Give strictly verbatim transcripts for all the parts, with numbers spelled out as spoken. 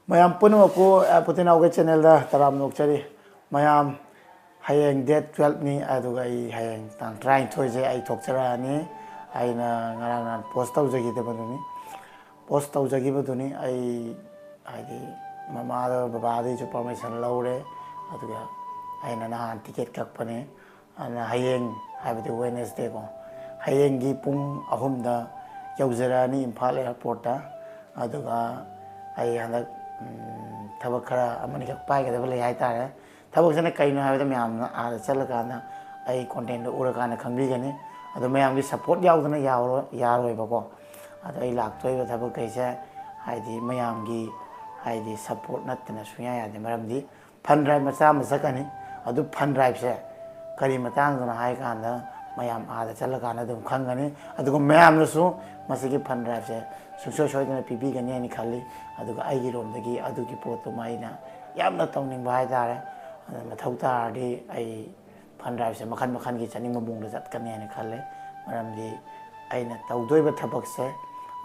ꯃꯌꯥꯝ ꯄꯨꯝꯅꯃꯛꯄꯨ ꯄꯨꯇꯤꯅꯥꯎꯒꯤ ꯆꯦꯅꯦꯜꯗ ꯇꯔꯥꯝꯅ ꯑꯣꯛꯆꯔꯤ꯫ ꯃꯌꯥꯝ, ꯍꯌꯦꯡ ꯗꯦꯠ ꯇꯨꯌꯦꯜꯞꯅꯤ꯫ ꯑꯗꯨꯒ ꯑꯩ ꯍꯌꯦꯡ ꯇꯥꯡ ꯇꯔꯥꯅꯤꯊꯣꯏꯁꯦ ꯑꯩ ꯊꯣꯛꯆꯔꯛꯑꯅꯤ꯫ ꯑꯩꯅ ꯉꯔꯥꯡ ꯅꯍꯥꯟ ꯄꯣꯁ ꯇꯧꯖꯈꯤꯗꯕꯗꯨꯅꯤ꯫ ꯄꯣꯁ ꯇꯧꯖꯈꯤꯕꯗꯨꯅꯤ꯫ ꯑꯩ ꯍꯥꯏꯗꯤ ꯃꯃꯥꯗ ꯕꯕꯥꯗꯒꯤꯁꯨ ꯄꯔꯃꯤꯁꯟ ꯂꯧꯔꯦ꯫ ꯑꯗꯨꯒ ꯑꯩꯅ ꯅꯍꯥꯟ ꯇꯤꯀꯦꯠ ꯀꯛꯄꯅꯦ꯫ ꯑꯗꯨꯅ ꯍꯌꯦꯡ, ꯍꯥꯏꯕꯗꯤ ꯋꯦꯅꯦꯁꯗꯦꯀꯣ, ꯍꯌꯦꯡꯒꯤ ꯄꯨꯡ ꯑꯍꯨꯝꯗ ꯌꯧꯖꯔꯛꯑꯅꯤ ꯏꯝꯐꯥꯜ ꯑꯦꯌꯥꯔꯄꯣꯔꯠꯇ꯫ ꯑꯗꯨꯒ ꯑꯩ ꯍꯟꯗꯛ ꯊꯕꯛ ꯈꯔ ꯑꯃꯅꯤꯈꯛ ꯄꯥꯏꯒꯗꯕ ꯂꯩ ꯍꯥꯏꯇꯥꯔꯦ꯫ ꯊꯕꯛꯁꯤꯅ ꯀꯩꯅꯣ ꯍꯥꯏꯕꯗ ꯃꯌꯥꯝꯅ ꯑꯥꯗ ꯆꯠꯂꯀꯥꯟꯗ ꯑꯩ ꯀꯣꯟꯇꯦꯟꯗꯣ ꯎꯔꯀꯥꯟꯗ ꯈꯪꯕꯤꯒꯅꯤ꯫ ꯑꯗꯣ ꯃꯌꯥꯝꯒꯤ ꯁꯞꯄꯣꯔꯠ ꯌꯥꯎꯗꯅ ꯌꯥꯔꯣꯏ ꯌꯥꯔꯣꯏꯕꯀꯣ꯫ ꯑꯗꯣ ꯑꯩ ꯂꯥꯛꯇꯣꯏꯕ ꯊꯕꯛꯈꯩꯁꯦ ꯍꯥꯏꯗꯤ ꯃꯌꯥꯝꯒꯤ ꯍꯥꯏꯗꯤ ꯁꯞꯄꯣꯔꯠ ꯅꯠꯇꯅ ꯁꯨꯡꯌꯥ ꯌꯥꯗꯦ꯫ ꯃꯔꯝꯗꯤ ꯐꯟ ꯗ꯭ꯔꯥꯏꯚ ꯃꯆꯥ ꯑꯃ ꯆꯠꯀꯅꯤ꯫ ꯑꯗꯨ ꯐꯟ ꯗ꯭ꯔꯥꯏꯚꯁꯦ ꯀꯔꯤ ꯃꯇꯥꯡꯗꯅꯣ ꯍꯥꯏ ꯀꯥꯟꯗ ꯃꯌꯥꯝ ꯑꯥꯗ ꯆꯠꯂꯀꯥꯟꯗ ꯑꯗꯨꯝ ꯈꯪꯒꯅꯤ꯫ ꯑꯗꯨꯒ ꯃꯌꯥꯝꯅꯁꯨ ꯃꯁꯤꯒꯤ ꯐꯟ ꯗ꯭ꯔꯥꯏꯚꯁꯦ ꯁꯨꯡꯁꯣꯏ ꯁꯣꯏꯗꯅ ꯄꯤꯕꯤꯒꯅꯤ ꯍꯥꯏꯅ ꯈꯜꯂꯤ꯫ ꯑꯗꯨꯒ ꯑꯩꯒꯤꯔꯣꯝꯗꯒꯤ ꯑꯗꯨꯒꯤ ꯄꯣꯠꯇꯨꯃ ꯑꯩꯅ ꯌꯥꯝꯅ ꯇꯧꯅꯤꯡꯕ ꯍꯥꯏꯇꯥꯔꯦ꯫ ꯑꯗꯨꯅ ꯃꯊꯧ ꯇꯥꯔꯗꯤ ꯑꯩ ꯐꯟ ꯗ꯭ꯔꯥꯏꯚꯁꯦ ꯃꯈꯜ ꯃꯈꯜꯒꯤ ꯆꯠꯅꯤꯡꯕ ꯃꯑꯣꯡꯗ ꯆꯠꯀꯅꯤ ꯍꯥꯏꯅ ꯈꯜꯂꯦ꯫ ꯃꯔꯝꯗꯤ ꯑꯩꯅ ꯇꯧꯗꯣꯏꯕ ꯊꯕꯛꯁꯦ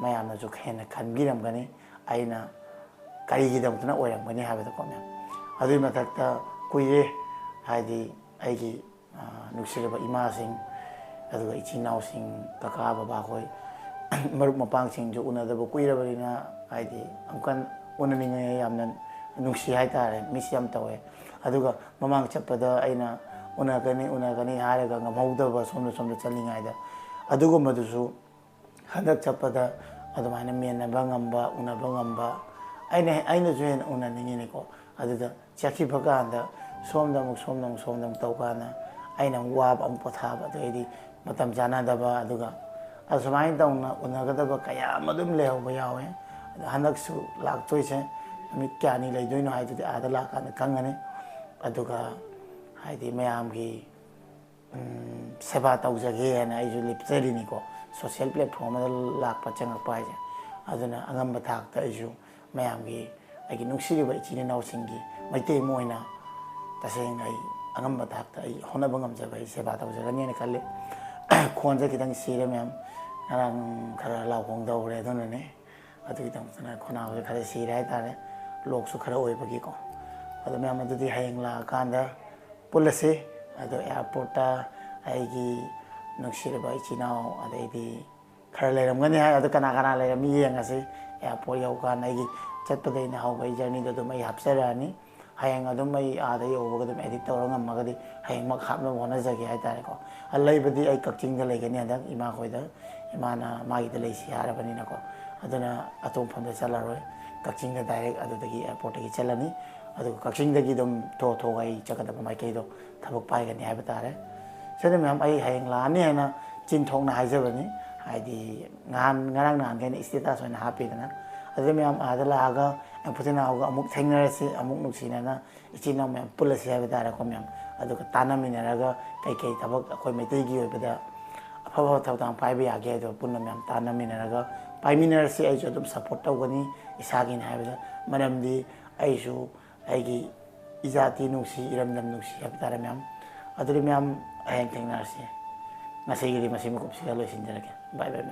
ꯃꯌꯥꯝꯅꯁꯨ ꯍꯦꯟꯅ ꯈꯟꯕꯤꯔꯝꯒꯅꯤ꯫ ꯑꯩꯅ ꯀꯔꯤꯒꯤꯗꯃꯛꯇꯅ ꯑꯣꯏꯔꯝꯒꯅꯤ ꯍꯥꯏꯕꯗꯀꯣ ꯃꯌꯥꯝ꯫ ꯑꯗꯨꯒꯤ ꯃꯊꯛꯇ ꯀꯨꯏꯔꯦ, ꯍꯥꯏꯗꯤ ꯑꯩꯒꯤ ꯅꯨꯡꯁꯤꯔꯕ ꯏꯃꯥꯁꯤꯡ, ꯑꯗꯨꯒ ꯏꯆꯤꯟ ꯏꯅꯥꯎꯁꯤꯡ, ꯀꯀꯥ ꯕꯕꯥ ꯈꯣꯏ, ꯃꯔꯨꯞ ꯃꯄꯥꯡꯁꯤꯡꯁꯨ ꯎꯅꯗꯕ ꯀꯨꯏꯔꯕꯅꯤꯅ, ꯍꯥꯏꯗꯤ ꯑꯃꯨꯛꯀ ꯎꯅꯅꯤꯡꯉꯦ, ꯌꯥꯝꯅ ꯅꯨꯡꯁꯤ ꯍꯥꯏꯇꯥꯔꯦ, ꯃꯤꯁ ꯌꯥꯝ ꯇꯧꯋꯦ꯫ ꯑꯗꯨꯒ ꯃꯃꯥꯡ ꯆꯠꯄꯗ ꯑꯩꯅ ꯎꯅꯒꯅꯤ ꯎꯅꯒꯅꯤ ꯍꯥꯏꯔꯒ ꯉꯝꯍꯧꯗꯕ, ꯁꯣꯝꯗ ꯁꯣꯝꯗ ꯆꯠꯂꯤꯉꯩꯗ꯫ ꯑꯗꯨꯒꯨꯝꯕꯗꯨꯁꯨ ꯍꯟꯗꯛ ꯆꯠꯄꯗ ꯑꯗꯨꯃꯥꯏꯅ ꯃꯦꯟꯅꯕ ꯉꯝꯕ, ꯎꯅꯕ ꯉꯝꯕ, ꯑꯩꯅ ꯑꯩꯅꯁꯨ ꯍꯦꯟꯅ ꯎꯅꯅꯤꯡꯉꯤꯅꯤꯀꯣ꯫ ꯑꯗꯨꯗ ꯆꯠꯈꯤꯕ ꯀꯥꯟꯗ ꯁꯣꯝꯗ ꯑꯃꯨꯛ ꯁꯣꯝꯗ ꯑꯃꯨꯛ ꯁꯣꯝꯗ ꯑꯃꯨꯛ ꯇꯧ ꯀꯥꯟꯗ ꯑꯩꯅ ꯑꯃꯨꯛ ꯋꯥꯕ, ꯑꯃꯨꯛ ꯄꯣꯊꯥꯕ, ꯑꯗꯩꯗꯤ ꯃꯇꯝ ꯆꯥꯅꯗꯕ, ꯑꯗꯨꯒ ꯑꯁꯨꯃꯥꯏꯅ ꯇꯧꯅ ꯎꯅꯒꯗꯕ ꯀꯌꯥ ꯑꯃ ꯑꯗꯨꯝ ꯂꯩꯍꯧꯕ ꯌꯥꯎꯋꯦ꯫ ꯑꯗꯣ ꯍꯟꯗꯛꯁꯨ ꯂꯥꯛꯇꯣꯏꯁꯦ ꯅꯨꯃꯤꯠ ꯀꯌꯥꯅꯤ ꯂꯩꯗꯣꯏꯅꯣ ꯍꯥꯏꯗꯨꯗꯤ ꯑꯥꯗ ꯂꯥꯛꯀꯥꯟꯗ ꯈꯪꯒꯅꯤ꯫ ꯑꯗꯨꯒ ꯍꯥꯏꯗꯤ ꯃꯌꯥꯝꯒꯤ ꯁꯦꯕꯥ ꯇꯧꯖꯒꯦ ꯍꯥꯏꯅ ꯑꯩꯁꯨ ꯂꯦꯞꯆꯔꯤꯅꯤꯀꯣ꯫ ꯁꯣꯁꯤꯌꯦꯜ ꯄ꯭ꯂꯦꯠꯐꯣꯝ ꯑꯃꯗ ꯂꯥꯛꯄ, ꯆꯪꯉꯛꯄ ꯍꯥꯏꯁꯦ꯫ ꯑꯗꯨꯅ ꯑꯉꯝꯕ ꯊꯥꯛꯇ ꯑꯩꯁꯨ ꯃꯌꯥꯝꯒꯤ, ꯑꯩꯒꯤ ꯅꯨꯡꯁꯤꯔꯤꯕ ꯏꯆꯤꯜ ꯏꯅꯥꯎꯁꯤꯡꯒꯤ ꯃꯩꯇꯩ ꯑꯃ ꯑꯣꯏꯅ ꯇꯁꯦꯡꯅ ꯑꯩ ꯑꯉꯝꯕ ꯊꯥꯛꯇ ꯑꯩ ꯍꯣꯠꯅꯕ ꯉꯝꯖꯕ ꯑꯩ ꯁꯦꯕꯥ ꯇꯧꯖꯒꯅꯤꯅ ꯈꯜꯂꯤ꯫ ꯈꯣꯟꯁꯦ ꯈꯤꯇꯪ ꯁꯤꯔꯦ ꯃꯌꯥꯝ, ꯉꯔꯥꯡ ꯈꯔ ꯂꯥꯎ ꯈꯣꯡ ꯇꯧꯔꯦ, ꯑꯗꯨꯅꯅꯦ꯫ ꯑꯗꯨꯒꯤꯗꯃꯛꯇꯅ ꯈꯣꯟꯅꯥꯎꯁꯦ ꯈꯔ ꯁꯤꯔꯦ ꯍꯥꯏꯇꯥꯔꯦ꯫ ꯂꯣꯛꯁꯨ ꯈꯔ ꯑꯣꯏꯕꯒꯤꯀꯣ꯫ ꯑꯗꯣ ꯃꯌꯥꯝ, ꯑꯗꯨꯗꯤ ꯍꯌꯦꯡ ꯂꯥꯛꯑꯀꯥꯟꯗ ꯄꯨꯜꯂꯁꯤ꯫ ꯑꯗꯣ ꯑꯦꯌꯥꯔꯄꯣꯔꯠꯇ ꯑꯩꯒꯤ ꯅꯨꯡꯁꯤꯔꯕ ꯏꯆꯤꯟ ꯏꯅꯥꯎ, ꯑꯗꯩꯗꯤ ꯈꯔ ꯂꯩꯔꯝꯒꯅꯤ ꯍꯥꯏ꯫ ꯑꯗꯣ ꯀꯅꯥ ꯀꯅꯥ ꯂꯩꯔꯝꯃꯤ ꯌꯦꯡꯉꯁꯤ꯫ ꯑꯦꯌꯥꯔꯄꯣꯔꯠ ꯌꯧꯀꯥꯟꯗ ꯑꯩꯒꯤ ꯆꯠꯄꯗꯩꯅ ꯍꯧꯕ ꯑꯩ ꯖꯔꯅꯤꯗꯣ ꯑꯗꯨꯝ ꯑꯩ ꯍꯥꯞꯆꯔꯛꯑꯅꯤ꯫ ꯍꯌꯦꯡ ꯑꯗꯨꯝ ꯑꯩ ꯑꯥꯗ ꯌꯧꯕꯒ ꯑꯗꯨꯝ ꯑꯦꯗꯤꯠ ꯇꯧꯔ ꯉꯝꯃꯒꯗꯤ ꯍꯌꯦꯡꯃꯛ ꯍꯥꯞꯅꯕ ꯍꯣꯠꯅꯖꯒꯦ ꯍꯥꯏꯇꯥꯔꯦꯀꯣ꯫ ꯑ, ꯂꯩꯕꯗꯤ ꯑꯩ ꯀꯛꯆꯤꯡꯗ ꯂꯩꯒꯅꯤ ꯍꯟꯗꯛ, ꯏꯃꯥꯈꯣꯏꯗ, ꯏꯃꯥꯅ ꯃꯥꯒꯤꯗ ꯂꯩꯁꯤ ꯍꯥꯏꯔꯕꯅꯤꯅꯀꯣ꯫ ꯑꯗꯨꯅ ꯑꯇꯣꯞꯄ ꯃꯐꯝꯗ ꯆꯠꯂꯔꯣꯏ, ꯀꯛꯆꯤꯡꯗ ꯗꯥꯏꯔꯦꯛ ꯑꯗꯨꯗꯒꯤ ꯑꯦꯌꯥꯔꯄꯣꯔꯠꯇꯒꯤ ꯆꯠꯂꯅꯤ꯫ ꯑꯗꯨꯒ ꯀꯛꯆꯤꯡꯗꯒꯤ ꯑꯗꯨꯝ ꯊꯣꯛꯑ ꯊꯣꯛꯑꯒ ꯑꯩ ꯆꯠꯀꯗꯕ ꯃꯥꯏꯀꯩꯗꯣ ꯊꯕꯛ ꯄꯥꯏꯒꯅꯤ ꯍꯥꯏꯕ ꯇꯥꯔꯦ꯫ ꯁꯤꯗ ꯃꯌꯥꯝ, ꯑꯩ ꯍꯌꯦꯡ ꯂꯥꯛꯑꯅꯤ ꯍꯥꯏꯅ ꯆꯤꯟ ꯊꯣꯛꯅ ꯍꯥꯏꯖꯕꯅꯤ꯫ ꯍꯥꯏꯗꯤ ꯉꯍꯥꯟ, ꯉꯔꯥꯡ ꯅꯍꯥꯟꯒꯤ ꯑꯩꯅ ꯏꯁꯇꯦꯇꯁ ꯑꯣꯏꯅ ꯍꯥꯞꯄꯤꯗꯅ꯫ ꯑꯗꯨꯗ ꯃꯌꯥꯝ ꯑꯥꯗ ꯂꯥꯛꯑꯒ ꯑꯦꯝꯐꯨꯇꯤꯅꯥꯎꯒ ꯑꯃꯨꯛ ꯊꯦꯡꯅꯔꯁꯤ, ꯑꯃꯨꯛ ꯅꯨꯡꯁꯤꯅꯅ ꯏꯆꯤꯟ ꯏꯅꯥꯎ ꯃꯌꯥꯝ ꯄꯨꯜꯂꯁꯤ ꯍꯥꯏꯕ ꯇꯥꯔꯦꯀꯣ ꯃꯌꯥꯝ꯫ ꯑꯗꯨꯒ ꯇꯥꯟꯅꯃꯤꯟꯅꯔꯒ ꯀꯩꯀꯩ ꯊꯕꯛ ꯑꯩꯈꯣꯏ ꯃꯩꯇꯩꯒꯤ ꯑꯣꯏꯕꯗ ꯑꯐꯕ ꯊꯧꯗꯥꯡ ꯄꯥꯏꯕ ꯌꯥꯒꯦ ꯍꯥꯏꯗꯣ ꯄꯨꯟꯅ ꯃꯌꯥꯝ ꯇꯥꯟꯅꯃꯤꯟꯅꯔꯒ ꯄꯥꯏꯃꯤꯟꯅꯔꯁꯤ꯫ ꯑꯩꯁꯨ ꯑꯗꯨꯝ ꯁꯞꯄꯣꯔꯠ ꯇꯧꯒꯅꯤ, ꯏꯁꯥꯒꯤꯅꯤ ꯍꯥꯏꯕꯗ꯫ ꯃꯔꯝꯗꯤ ꯑꯩꯁꯨ ꯑꯩꯒꯤ ꯏꯖꯥꯇꯤ ꯅꯨꯡꯁꯤ, ꯏꯔꯝꯗꯝ ꯅꯨꯡꯁꯤ ꯍꯥꯏꯕ ꯇꯥꯔꯦ ꯃꯌꯥꯝ꯫ ꯑꯗꯨꯗꯤ ꯃꯌꯥꯝ, ꯍꯌꯦꯡ ꯊꯦꯡꯅꯔꯁꯤ꯫ ꯉꯁꯤꯒꯤꯗꯤ ꯃꯁꯤ ꯃꯀꯨꯞꯁꯤꯒ ꯂꯣꯏꯁꯤꯟꯖꯔꯒꯦ꯫ ꯕꯥꯏ ꯕꯥꯏ ꯃꯌꯥꯝ꯫